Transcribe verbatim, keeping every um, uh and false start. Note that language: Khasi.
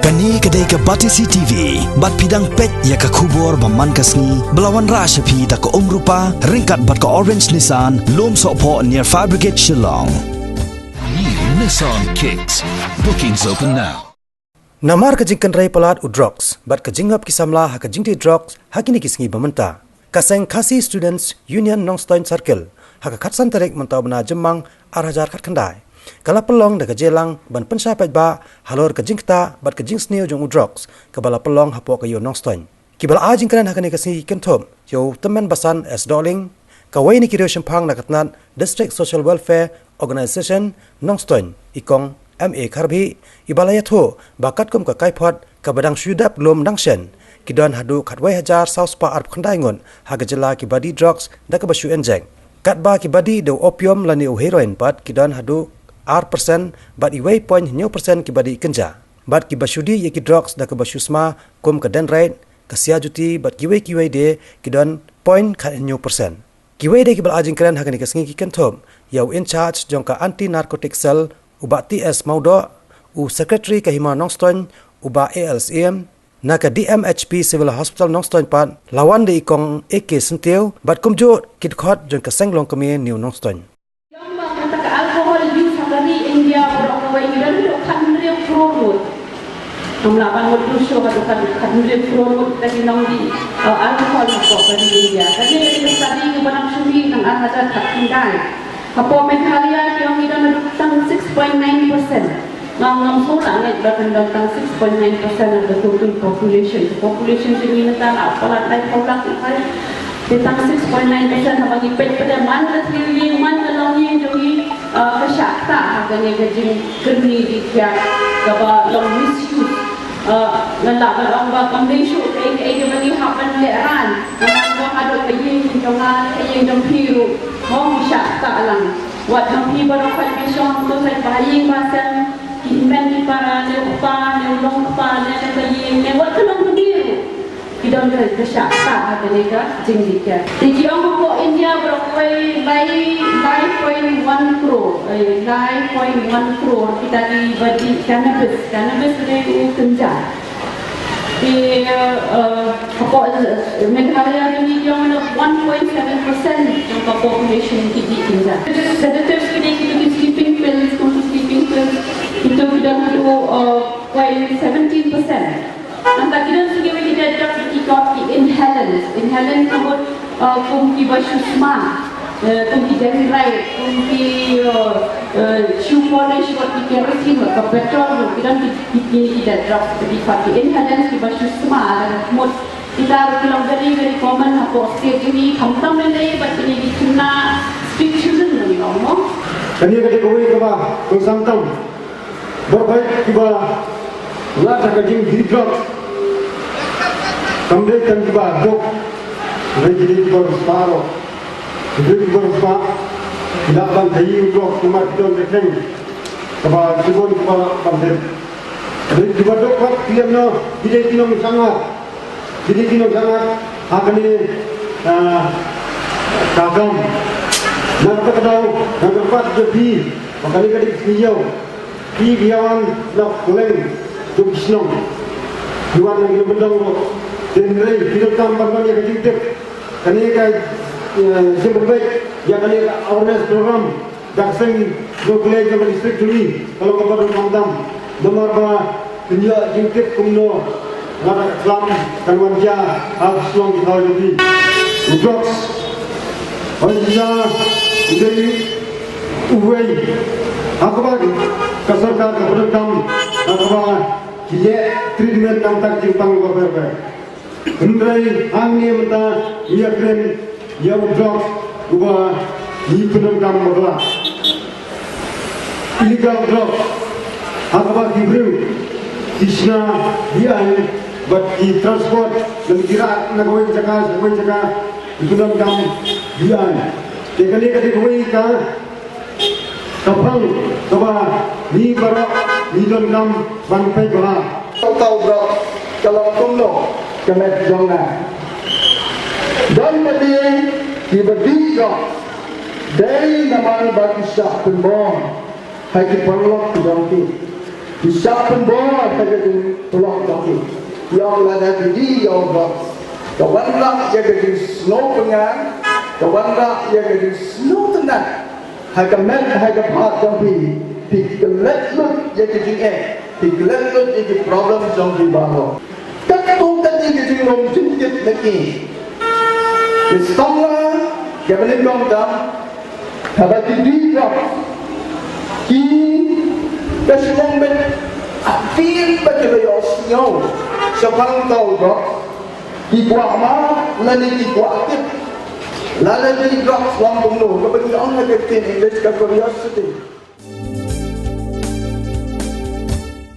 Kane ka dei ka Batesi T V, bad phi dang peit ïa ka khubor ba man ka sngi, ba la wanrah sha phi da ka Umrupa, ryngkat bad ka Orange Nissan, Lumsohphoh near Fire Brigade Shillong. New Nissan Kicks. Bookings open now. Namar ka jingkynrei palat u drugs, bad ka jingngop ki samla ha ka jingdie drugs, ha kine ki sngi ba mynta. Ka seng Khasi Students Union Nongstoiñ Circle, ha ka khatsan tarik mynta u bnai Jymmang ar hajar khatkhyndai, ka la pynlong da ka jingïalang ban pynshai paidbah halor ka jingktah bad ka jingsniew jong u drugs, kaba la pynlong hapoh ka Ïew Nongstoiñ. Kiba la ai jingkren ha kane ka sngi ki kynthup ïa u Tymmen Basan S Dohling, kawei na ki riewshemphang na ka tnat District Social Welfare Organisation Nongstoiñ, i Kong M A Kharbhih, iba la ïathuh ba katkum ka kaiphod kaba dang shu dep lum dang shen, ki don haduh khatwei hajar saw spah arphew khyndai ngut ha ka jylla kiba die drugs da kaba shu injek. Katba kiba die da u opium lane u heroin pat ki don haduh ar percent, bad wei point hynñiew percent kiba die kynja. Bad kiba shu die ïa ki drugs da kaba shu sma kum ka dendrite, ka siajuti bad kiwei kiwei de ki don point khathynñiew percent. Kiwei de kiba la ai jingkren ha kane ka sngi ki kynthup ïa u in charge jong ka Anti Narcotic Cell, u Bah T S Mawdoh, u Secretary ka Hima Nongstoiñ, u Bah A L Syiem, na ka D M H P Civil Hospital Nongstoiñ pat la wan da i Kong A K Syntiew, bad kumjuh ki dkhot jong ka seng longkmie New Nongstoiñ. Ïa ba kata ka alcohol use ha ka ri India baroh kawei ngi don haduh khathynriew klur ngut. Ngam lah ban mutdur shuh haduh khat, khathynriew klur ngut kita ki nongdie, eh, alcohol hapoh ka ri India. Kane ka dei ka study kaba nang shu mih nang ar hajar khatkhyndai. Hapoh Meghalaya ki ong ngi don haduh tang six point nine percent. Ngam, ngam sngewlah ngeit ba kan don tang six point nine percent of the total population. Population jong ngi mynta la palat laiphew lak kai. Te tang six point nine percent haba ngi peit pat man ka thliew ïing, man ka longïing jong ngi, ah, ka shah ktah ha kane ka jingkyrni die kiad kaba long misuse. Ah, ngan lah ban ong ba kam dei shuh kaei kaei kaba ngi hap ban lehraiñ. Namar ba haduh ka ïing jong nga, ka ïing jong phi ruh, hong shah ktah lang. Wat jong phi baroh khoit phi shong hangto sait ba ha ïing ba sem, ki hynmen ki para, ne u kpa, ne u nongkpa, ne ka ïing, ne wat ka longkmie ruh. Ki don ka, ka shah ktah ha kane ka jingdie kiad. Te ki ong hapoh India baroh kawei lai, lai point one crore, eh, lai point one crore kita kiba die cannabis. Cannabis dei u kynja. Te, eh, hapoh, eh, Meghalaya jong ngi ki ong one point seven percent jong ka population ki die kynja. Sedatives ki dei kito ki sleeping pills, kumto sleeping pills, kito ki don haduh, eh, point seventeen percent. Nangta ki don sa kiwei ki die drug ki khot ki inhalants. Inhalant ka mut, uh, kum kiba shu sma, uh, kum ki dendrite, kum ki, uh, uh, shoe polish, wat ki kerosene, wat ka petrol, wat ki don ki, ki, ki, ki die drug ki khot ki inhalants kiba shu sma, lada ka mut kita ruh ki long very, very common hapoh state jong ngi, khamtam lei lei bad kine ki khynnah street children ngi ong mo. Kane ka dei kawei kaba kongsan tam. Baroh kiba lait ha ka jingdie drugs kam dei tang kiba duk, hynrei ki dei kiba riewspah ruh. Ki dei kiba riewspah, ki lah ban ïoh drugs namar ki don ka kyrteng kaba shibun kiba lah ban dep. Hynrei kiba duk pat ki lem noh, ki dei ki nongshah ngat. Ki dei ki nongshah ngat ha kane, ah, ka kam. Na kata ka daw, nga kyrpad ïa phi ba kane ka dei ka sngi ïew. Phi ki ïa wan na kylleng jong ki shnong, phi wan na ki nongkyndong ruh. Te hynrei phi donkam ban wan ïa ka jingtip. Kane ka, eh, jingpynbeit ïa kane ka awareness program da ka seng jong ka College jong ka district jong ngi ka long kaba donkam tam. Namar ba phin ïoh jingtip kumno lada ka khlam kan wan jia ha ka shnong ki thaw jong phi. U drugs, hooid, u dei uwei ha kaba ka sorkar ka pyndonkam ha kaba ki leh treatment na ka bynta ka jingpang kaba pher pher. Hynrei hangne mynta ngi ïakren ïa u drug uba ngi pyndonkam bakla. Illegal drug ha kaba ki briew ki shna beaiñ bad ki transport lane ki rah na kawei ka jaka sha kawei ka jaka, ki pyndonkam beaiñ. Te kane ka dei kawei ka Ka pang kaba ngi baroh ngi donkam ban peit bha. Tau tau bro, ka long kumno ka met jong nga. Don pat kiba die jong, dei namar ba ki shah pynbor ha ki paralok ki jong ki. Ki shah pynbor ha ka jingpynlong jong ki. Ki ong lada ki die ïa u drugs, ka wanrah ïa ka jingsngewpyngan, ka wanrah ïa ka jingsngewtynnat. Ha ka met ha ka phad jong phi, phi klet lut ïa ki jingeh, phi klet lut ïa ki problem jong phi baroh. Katto katne ki jinglong jingkit na ki, ki samla kiba nyngkong tam, haba ki die drugs, ki, ka shnong bad hadien ba ki la ïohsngew shaphang ka u drugs, ki kwah map lane ki kwah tip lada die drugs long kumno, kaba ngi ong ha ka ktien English ka curiosity.